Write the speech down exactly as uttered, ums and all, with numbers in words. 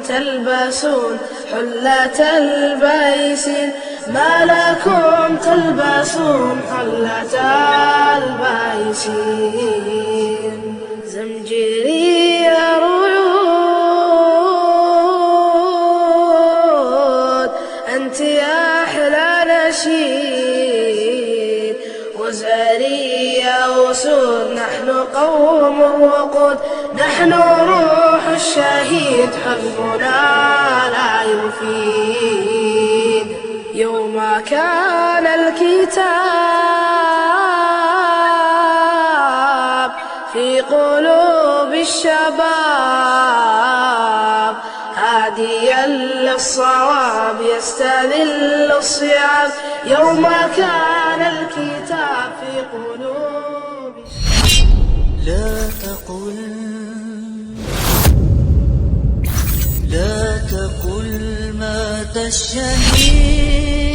تلبسون حلة البيسين، ما لكم تلبسون حلة البيسين. زمجرية رعود، أنت أحلى نشيد. وزارية أسود، نحن قوم الوقود، نحن روح الشهيد، حزبنا لا يفيد. يوم كان الكتاب في قلوب الشباب، هاديا للصواب يستذل الصعاب. يوم كان الكتاب في قلوب. لا تقل، لا تقل مات الشهيد.